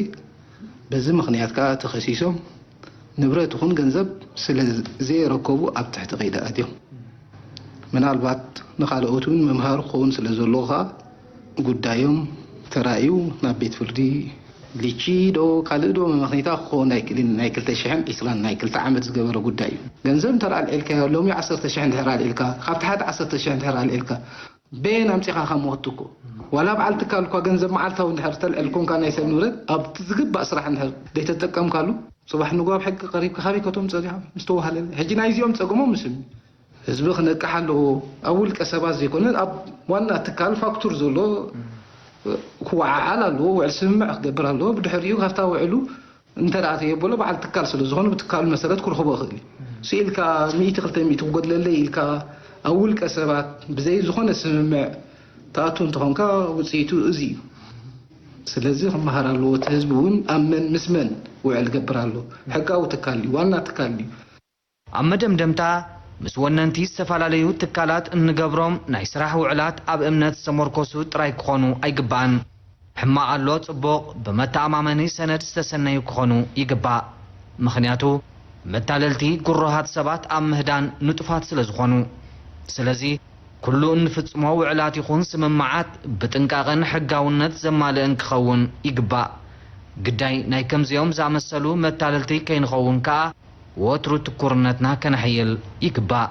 በዚ ምኽንያት ከዓ ተኸሲሶም ንብረት ይኹን ገንዘብ ስለ ዘይረከቡ ኣብ ትሕቲ ቀይዲ ኣትዮም። ምናልባት ንኻልኦት እውን መምሃሪ ክኸውን ስለ ዘለዎ ከዓ ጉዳዮም ተራእዩ ናብ ቤት ፍርዲ ሊቺ ዶ ካልእ ዶ መመኽኒታ ክኸውን ኣይክእልን። ናይ ክልተ ሽሕን ዕስራን ናይ ክልተ ዓመት ዝገበረ ጉዳይ እዩ። ገንዘብ እንተ ኣልዒልካዮ ሎሚ ዓሰርተ ሽሕ እንድሕር ኣልዒልካ ካብቲ ሓደ ዓሰርተ ሽሕ እንድሕር ኣልዒልካ በየን ኣምፂኻ ካብ መወትኩ ዋላ በዓል ትካል እኳ ገንዘብ መዓልታዊ እንድሕር ተልዕል ኮንካ ናይ ሰብ ንብረት ኣብቲ ዝግባእ ስራሕ እንድሕር ዘይተጠቀምካሉ ፅባሕ ንጓብ ሕቂ ቀሪብካ ካበይ ከቶም ፀዚሖም ምስተዋሃለለ ሕጂ ናይዚኦም ፀገሞም ምስም ህዝቢ ክነቅሕ ኣለዎ። ኣብ ውልቀ ሰባት ዘይኮነ ኣብ ዋና ትካል ፋክቱር ዘሎ ክወዓዓል ኣለዎ። ውዕል ስምምዕ ክገብር ኣለዎ። ብድሕሪኡ ካብታ ውዕሉ እንተ ደኣ ተየበሎ በዓል ትካል ስለ ዝኾነ ብትካሉ መሰረት ክረኽቦ ይኽእል እዩ። ስኢልካ ሚእቲ ክልተ ሚእቲ ክጎድለለይ ኢልካ ኣብ ውልቀ ሰባት ብዘይ ዝኾነ ስምምዕ ትኣቱ እንተኾንካ ውፅኢቱ እዚ እዩ። ስለዚ ክመሃር ኣለዎ እቲ ህዝቢ እውን ኣብ መን ምስ መን ውዕል ገብር ኣሎ። ሕጋዊ ትካል እዩ፣ ዋና ትካል እዩ። ኣብ መደምደምታ ምስ ወነንቲ ዝተፈላለዩ ትካላት እንገብሮም ናይ ስራሕ ውዕላት ኣብ እምነት ዝተመርኮሱ ጥራይ ክኾኑ ኣይግባእን። ሕማቕ ኣሎ ጽቡቕ ብመተኣማመኒ ሰነድ ዝተሰነዩ ክኾኑ ይግባእ። ምኽንያቱ መታለልቲ ግሩሃት ሰባት ኣብ ምህዳን ንጡፋት ስለ ዝኾኑ። ስለዚ ኩሉ እንፍጽሞ ውዕላት ይኹን ስምምዓት ብጥንቃቐን ሕጋውነት ዘማልእን ክኸውን ይግባእ። ግዳይ ናይ ከምዚኦም ዝኣመሰሉ መታለልቲ ከይንኸውን ከኣ ወትሩ ትኩርነትና ከነሕይል ይግባእ።